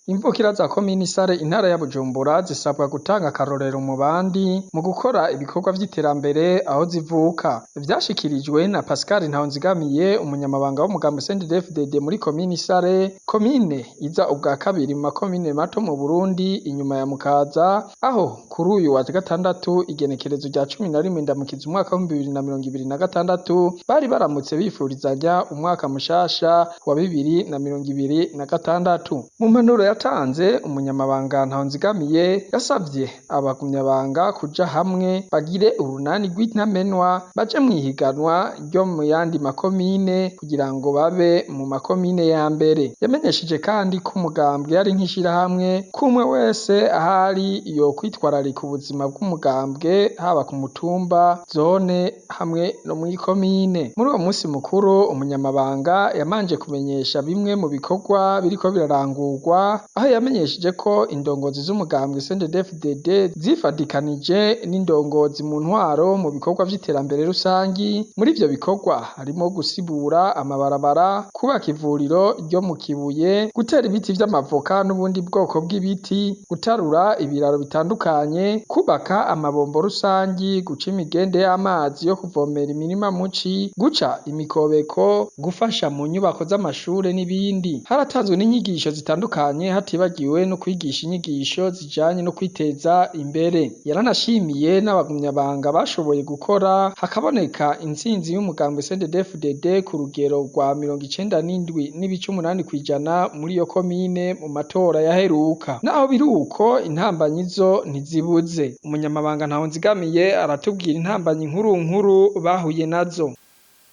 Imvukira za komine Isare, intara ya Bujumbura, zisabwa gutanga akarorero mu bandi mu gukora ibikorwa vy'iterambere aho zivuka. Vyashikirijwe na Pascal Ntahonzigamiye, umunyamabanga w'umugambi CNDD-FDD muri komine Isare, komine iza ubwa kabiri mu makomine mato mu Burundi inyuma ya Mukaza, aho kuri uyu wa gatandatu igenekerezo rya 11 Ndamukiza umwaka w'2026 bari baramutse bifurizanya umwaka mushasha wa 2026. Mu mpanuro yatanze, umunyamabanga Ntahonzigamiye yasavye abagumyabanga kuja hamwe bagire urunani rw'intamenwa, baje mw'ihiganwa ryo mu yandi makomine kugira ngo babe mu makomine ya mbere. Yamenyesheje kandi ko umugambwe ari nk'ishirahamwe, ko umwe wese ahari yokwitwararika ubuzima bw'umugambwe, haba ku mutumba, zone hamwe no mw'ikomine. Muri uwo musi mukuru, umunyamabanga yamanje kumenyesha bimwe mu bikorwa biriko birarangurwa, aho yamenyesheje ko indongozi z'umugambwe CNDD-FDD zifadikanije n'indongozi mu ntwaro mu bikorwa vy'iterambere rusangi. Muri ivyo bikorwa harimwo gusibura amabarabara, kubaka ivuriro ryo mu Kibuye, gutera ibiti vy'amavoka n'ubundi bwoko bw'ibiti, gutarura ibiraro bitandukanye, kubaka amabombo rusangi, guca imigende y'amazi yo kuvomera imirima muci, guca imikobeko, gufasha mu nyubako z'amashure n'ibindi. Haratanzwe n'inyigisho zitandukanye, hatibagiwe no kwigisha inyigisho zijanye no kwiteza imbere. Yaranashimiye n'abagumyabanga bashoboye gukora hakaboneka intsinzi y'umugambwe CNDD-FDD ku rugero rwa 97.8% muri iyo komine mu matora yaheruka. Naho biri uko, intambanyi zo ntizibuze. Umunyamabanga Ntahonzigamiye aratubwira intambanyi nkuru nkuru bahuye nazo.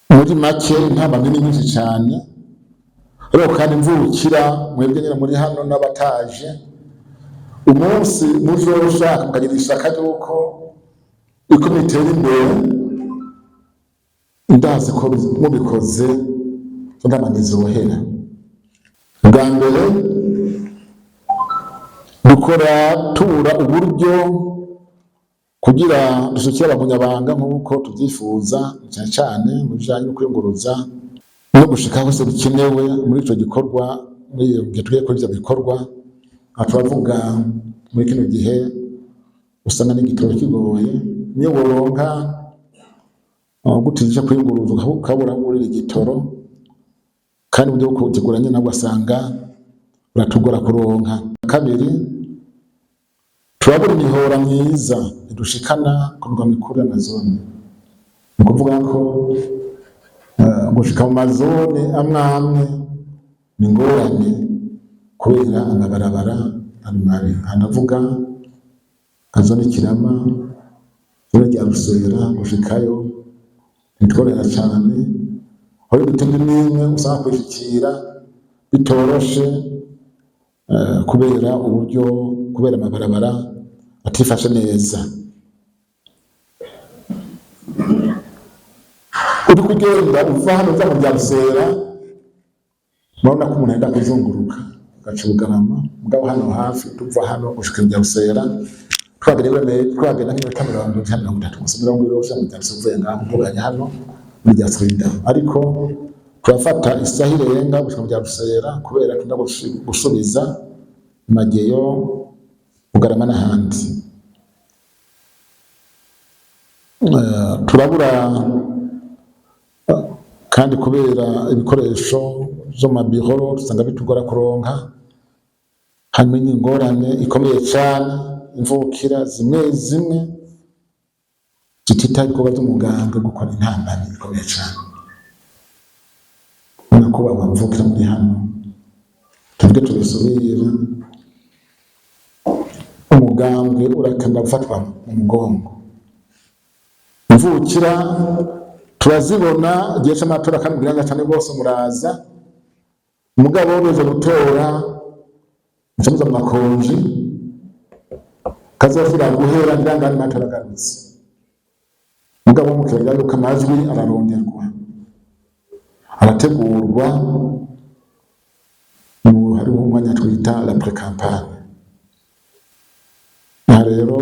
Muri make, intambamyi ni nyinshi cyane, ariko kandi mvukira mwebwe nyine muri hano n'abataje, umunsi muzoshaka mukagira ishaka ry'uko iko mitera imbere, ndazi ko mubikoze intambamyi zohera. Bwa mbere, dukora tubura uburyo kugira dushikire abagumyabanga nk'uko tubyifuza, cyane cyane mu bijanye no kwiyunguruza no gushika hose bikenewe muri ico gikorwa. Muri iyo gihe tugiye kuri ivyo bikorwa, aha turavuga muri kino gihe usanga n'igitoro kigoye, niyo woronka gutije kwiyunguruza ukabura aho ugurira igitoro, kandi uburyo bwo kukigura nyene nabwo ugasanga buratugora kuronka. Kabiri, turabura imihora myiza idushikana ku mirwa mikuru y'amazone. Ni ukuvuga ko gushika mu mazone amwe amwe ni ingorane kubera amabarabara ari mabi. Aha ndavuga nka zone Kirama, zone rya Rusera, gushikayo ntitworohera cane, aho imitumba imwe imwe usanga kuyishikira bitoroshe kubera uburyo, kubera amabarabara atifashe neza. Uriko ugenda uva hano uja mu rya Rusera, murabona ko umuntu yenda kuzunguruka agaca Bugarama, mugabo hano hafi tuva hano gushika mu rya Rusera twagenda nk'iminota 20 canke 30 gusa, 20 uja mu rya Rusera uvuye ngaho uvuganye hano muri rya Trinda, ariko turafata isaha irenga gushika mu rya Rusera kubera tunda gusubiza Mageyo, Bugarama n'ahandi. Turabura kandi kubera ibikoresho vyo mu mabiro usanga bitugora kuronka. Hanyuma ingorane ikomeye cane, imvukira zimwe zimwe zititaho ibikorwa vy'umugambwe gukora intambamyi ikomeye cane. Nyakubahwa mvukira muri hano, tuvuge tubisubire, umugambwe urakenera gufatwa mu mugongo. Imvukira turazibona igihe c'amatora kandi mugira cane rwose muraza, mugabo beje gutora muca muza mu makonji kazosubira guhera ngira ngandi matora agarutse. Mugabo mukibagira yuko amajwi araronderwa, arategurwa, hariho umwanya twita la pré-campagne. Aha rero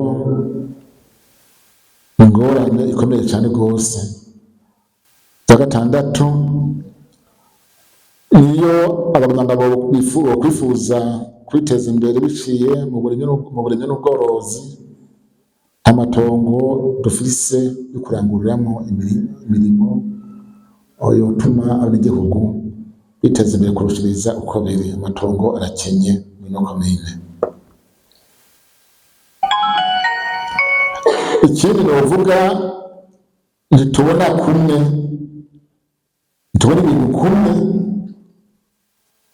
ingorane ikomeye cyane rwose. Icya gatandatu, niyo abaganga kwifuza Kwiteza imbere biciye mu burimyi n'ubworozi, amatongo dufise yo kuranguriramwo imirimo yotuma abenegihugu biteza imbere kurushiriza uko biri. Amatongo arakenye muri ino komine. Ikindi novuga, ntitubona kumwe, ntitubona ibintu kumwe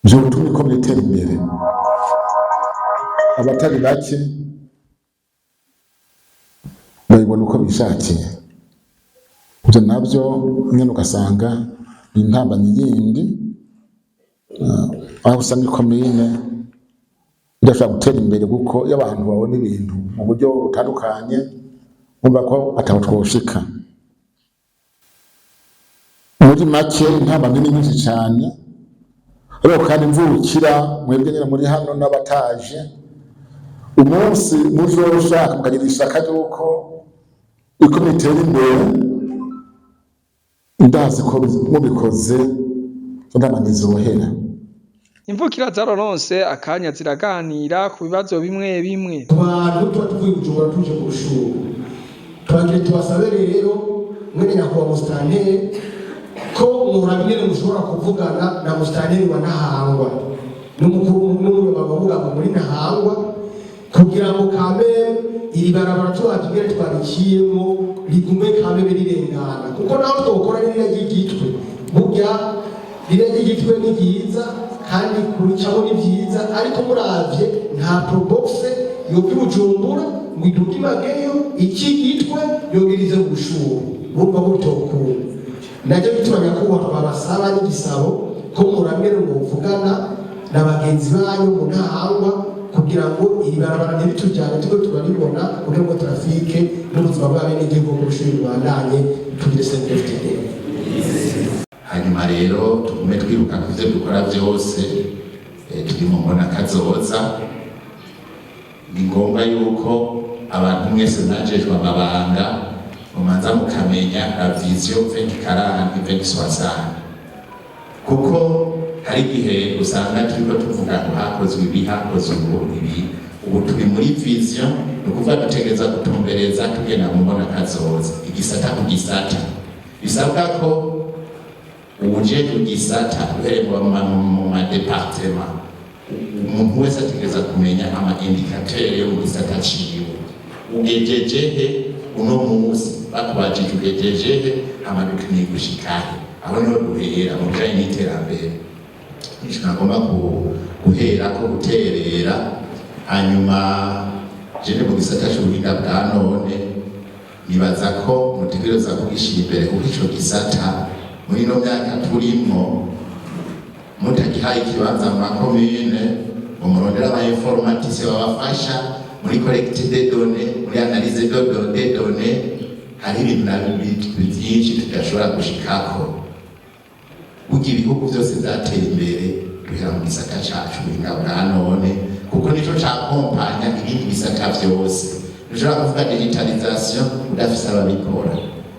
vyotuma ikomine itera imbere. Abatari bake babibona uko bishakiye, ivyo navyo nyene ugasanga ni intambanyi yindi, aho usanga ikomine idashobora gutera imbere, kuko iyo abantu babona ibintu mu buryo butandukanye bumva ko ataho twoshika. Muri make, intambamyi ni nyinshi cane. Ariko kandi mvukira mwebwe nyene muri hano n'abataje, umunsi muzoshaka mukagira ishaka ry'uko ikomine itera imbere, ndazi ko mubikoze izo ntambamyi zohera. Imvukira zararonse akanya ziraganira ku bibazo bimwe bimwe. Ku bantu tuba tuvuye i Bujumbura tuje ku Rushubu, twagira tubasabe rero, mwene nyakubahwa musitanteri, ko muraba ingene mushobora kuvugana na musitanteri wa Ntahangwa n'umukuru n'umunyamabanga muri Ntahangwa, kugira ngo kamere iri barabara turavye ingene twariciyemo rigume kameme rirengana, kuko naho twokora ririya ry'igitwe, burya ririya ry'igitwe ni ryiza kandi kuricamo ni vyiza, ariko muravye nta Probox yova i Bujumbura ngo iduge imageyo iki gitwe yongerize ubushuhe, urumva ko bitokunda. Nacyo bituma, nyakubahwa, twabasaba n'igisabo ko muramere muvugana na bagenzi banyu mu Ntahangwa, kugira ngo iri barabara ntiritujyane, turiko turaribona, kugira ngo trafic n'ubuzima bw'abenegihugu mu Bushuhe bubandanye, tugire CNDD-FDD. Hanyuma rero tugume twibuka ko ivyo dukora vyose turi mu mbona kazoza. Ni ngombwa yuko abantu mwese mwajejwe amabanga mumanza mukamenya la vision 2040, 2060, kuko hari igihe usanga turiko tuvuga ngo hakozwe ibi, hakozwe ubu ibi. Ubu turi muri vision, ni ukuvuga dutegereza gutumbereza tugenda mu mbona kazoza, igisata ku gisata. Bisabwa ko uwujejwe igisata, uhereye mu ma départements, umuntu wese ategereza kumenya ama indicateurs yo mu gisata ciwe. Ugejeje he uno munsi? Bakubajije ugejeje he, hama dukeneye gushikahe? Aho niho duhera mu bijanye n'iterambere. Nico nagomba guhera ko guterera. Hanyuma jewe mu gisata c'ubuhinga bwa none, nibaza ko mutegereza kugishyira imbere, kuko ico gisata muri ino myaka turimwo mutagihaye ikibanza mu makomine, ngo murondere aba informaticiens babafasha muri collecte des données, muri analyse des données, hari ibintu na byinshi tudashobora gushikako. Burya ibihugu byose byateye imbere duhera mu gisata cacu ubuhinga bwa none, kuko nico cakompanya ibindi bisata vyose. Dushobora kuvuga digitalisation udafise ababikora,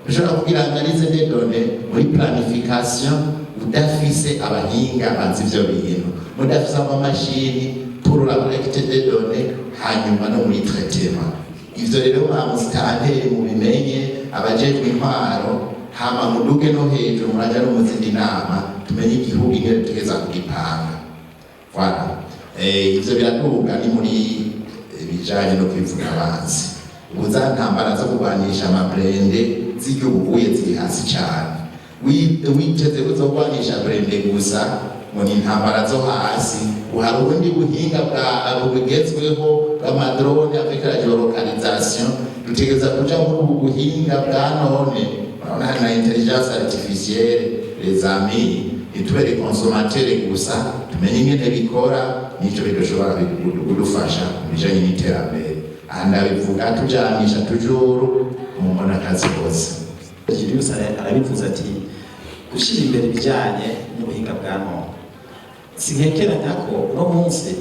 dushobora kugira analyse des données muri planification udafise abahinga bazi ivyo bintu, mudafise amamashini pour la collecte des données, hanyuma no muri traitement. Ivyo rero ba musitanteri mubimenye, abajejwe intwaro, hama muduge no hejuru, muraja no mu zindi nama, tumenye igihugu ingene dutegereza kugipanga. Voilà. Ivyo biraduga ni muri bijanye no kwivuna abansi. Ubu za ntambara zo kurwanisha ama blindés z'igihugu ubuye ziri hasi cane. Witeze kuzogwanisha blindé gusa ngo ni intambara zo hasi, hari ubundi buhinga bwa bugezweho bw'ama drones avec la géolocalisation. Dutegereza kuja muri ubu buhinga bwa none. Urabona hari na intelligence artificielle, les amis. Ntitube les consommateurs gusa, tumenye ingene bikora, nico bidushobora kudufasha mu bijanye n'iterambere. Aha ndabivuga tujanisha toujours mu mbonakazi hose. Julius arabivuze ati gushyira imbere ibijyanye n'ubuhinga bwa none. Sinkekeranya ko uno munsi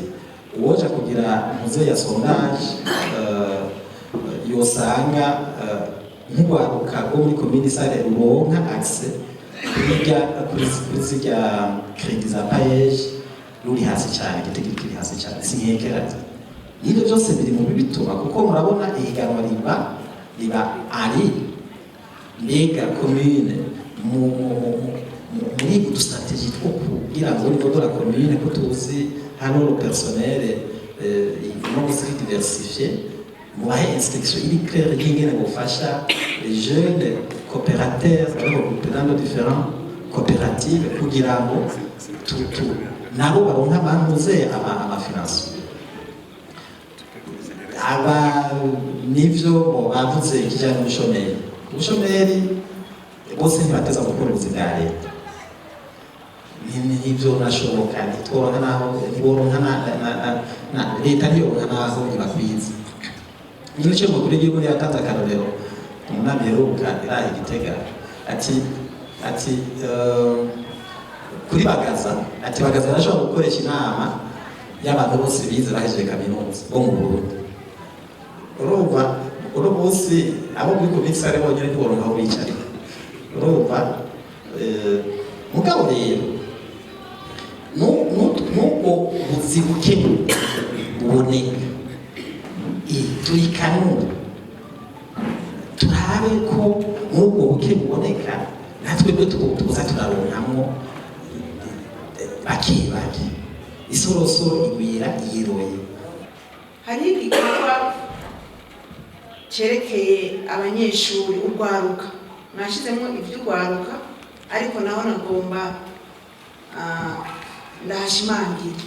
uwoja kugira ntuze ya sondage yosanga nk'urwaruka rwo muri komini Sare ruronka accès kuri zirya crédits za PAEEJ. Ruri hasi cyane, igitigiri kiri hasi cyane. Sinkekeranya n'ibyo byose biri mu bibituma, kuko murabona ihiganwa riba ari mbega commune muri udu stratégies two kugira ngo au niveau de la commune, ko tuzi hano le personnel non aussi diversifié, mubahe instruction iri claire y'ingene bufasha les jeunes coopérateurs bari regroupés dans nos différents coopératives, kugira ngo nabo baronke amantuze ama financement. Aba nivyo bo bavuze ikijyanye n'ubushomeri. Ubushomeri, bose ntibateza gukora ubuzi bwa leta. Nivyo nashoboka, ntitworonka naho, ntiboronka na leta ntiyoronka naho ibakwiza. Nico mukuru w'igihugu yatanze akarorero mu nama iheruka iraha Igitega, ati kuri Bagaza, ati Bagaza arashobora gukoresha inama y'abantu bose bize bahejeje kaminuza bo mu Burundi. Urumva, uno munsi abo muri komisi ari bonyine ntiboronka aho bicarira. Urumva, mugabo rero n'ubwo buzi buke buboneka, turikanure, turabe ko n'ubwo buke buboneka natwe bwo tuza turaronkamwo bake bake. Isorosoro igwira iyiroye. Hariho igikorwa cyerekeye abanyeshuri, urwaruka. Mwashizemo iby'urwaruka, ariko naho nagomba ndahashimangira.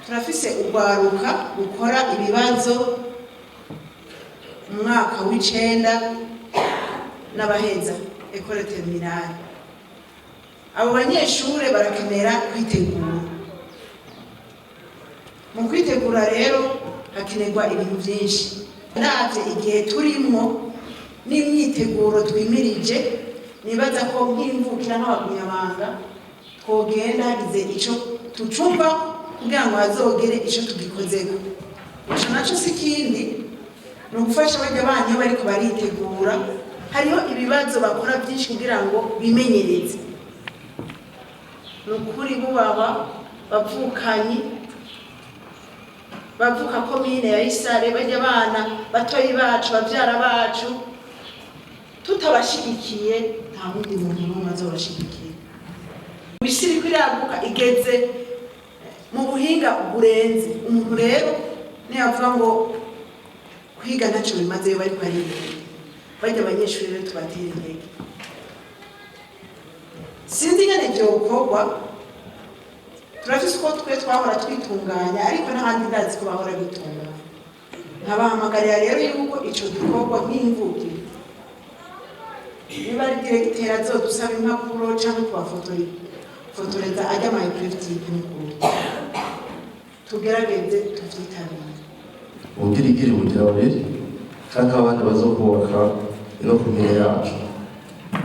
Turafise urwaruka rukora ibibazo mu mwaka w'icenda n'abaheza école terminale. Abo banyeshure barakenera kwitegura. Mu kwitegura rero hakenerwa ibintu byinshi. Ndavye igihe turimwo n'imyiteguro twimirije, nibaza ko nk'imvukira nk'abagumyabanga twogenda hagize ico tucumva kugira ngo hazogere ico tugikozeko. Ico naco si ikindi, ni ugufasha barya bana iyo bariko baritegura. Hariho ibibazo bakora byinshi kugira ngo bimenyereze. Ni ukuri, bubaba bavukanyi, bavuka komine ya Isare, bajya abana batoyi bacu, bavyara bacu, tutabashigikiye nta wundi muntu n'umwe azobashigikiye. Isi iriko iraguka, igeze mu buhinga burenze. Umuntu rero niyavuga ngo kwiga ntacyo bimazeyo, bariko bariga bajya abanyeshuri rero tubatera intege. Sinzi ingene vyokorwa. Turafise uko twe twahora twitunganya, ariko n'ahandi ndazi ko bahora bitunganya. Nkabahamagarira rero yuko ico gikorwa nk'imvukira, niba ari directeur azodusaba impapuro canke kubafotoreza ajya ama épreuves types, n'ukuri tugerageze tuvyitabire. Ubugirigiri bugira babiri canke abandi bazokubaka ino komine yacu.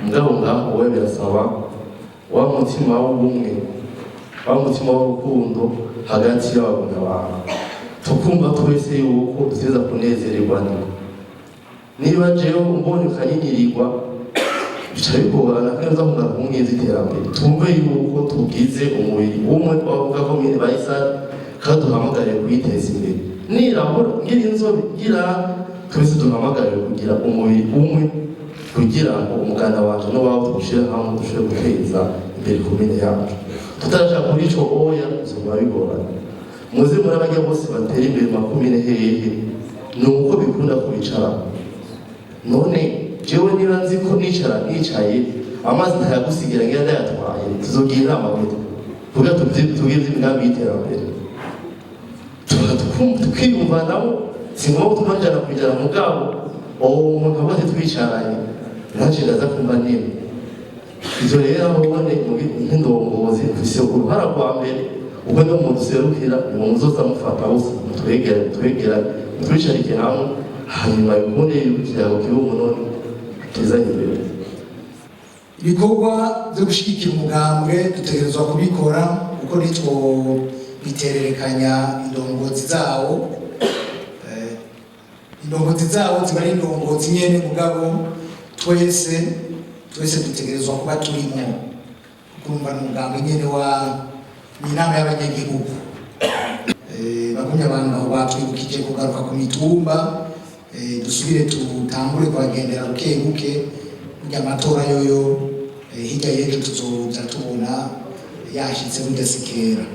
Mugabo ngaho wowe birasaba wa mutima w'ubumwe, wa mutima w'urukundo hagati y'abagumyabanga, tukumva twese yuko dutegereza kunezererwa. Niba jewe umbonye ukanyigirirwa, bica bigorana kandi uza kugaruka kumwiza iterambere. Twumve yuko tugize umubiri umwe twavuga komine Bayisari, kandi duhamagariye kuyiteza imbere. Nirabura, ngira inzobe, ngira twese duhamagariwe kugira umubiri umwe, kugira ngo umuganda wacu n'uwawe tuwushyire hamwe, dushobore guteza imbere komine yacu. Tutaraja kuri ico oya, bizoguma bigorana. Muze muri abajya bose batera imbere mu makomine hehe, ni uko bikunda kubicara. None jewe niba nzi ko nicara nicaye amazi ntayagusigira, ngira ndayatwaye, tuzogira inama gute kugira tugire imigambi y'iterambere? Tukiyumvanamo. Si ngombwa tuma 100%, mugabo uwo muntu abaze twicaranye nanje ndaza kumva nini. Ivyo rero aho ubone nk'indongozi mfise uruhara rwa mbere, ubwo niwo muntu userukira, ni mu muzoza mufata bose, mutwegere, mutwegerane, mutwicarike hamwe, hanyuma bikunde yuko ikiyago kiba umunoni tuzanye imbere. Ibikorwa byo gushyigikira umugambwe dutegerezwa kubikora, kuko nitwo bitererekanya indongozi zawo. Indongozi zawo ziba ari indongozi nyene, mugabo twese twese dutegerezwa kuba turimo, kumva ni umugambwe nyene wa Ni inama y'abanyagihugu. Bagumye abantu aho batwibukije kugaruka ku mitumba, dusubire tutangure kubagendera buke buke. Burya amatora yoyo, hirya y'ejo tuzoza tubona yashitse, burya si kera.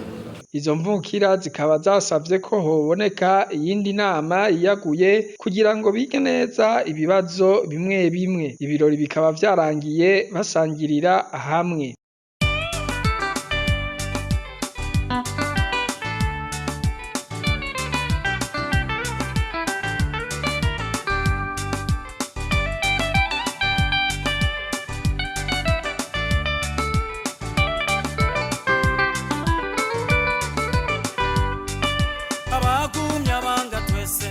Izo mvukira zikaba zasavye ko hoboneka iyindi nama yiyaguye kugira ngo bige neza ibibazo bimwe bimwe. Ibirori bikaba vyarangiye basangirira hamwe. Abagumya banga twese.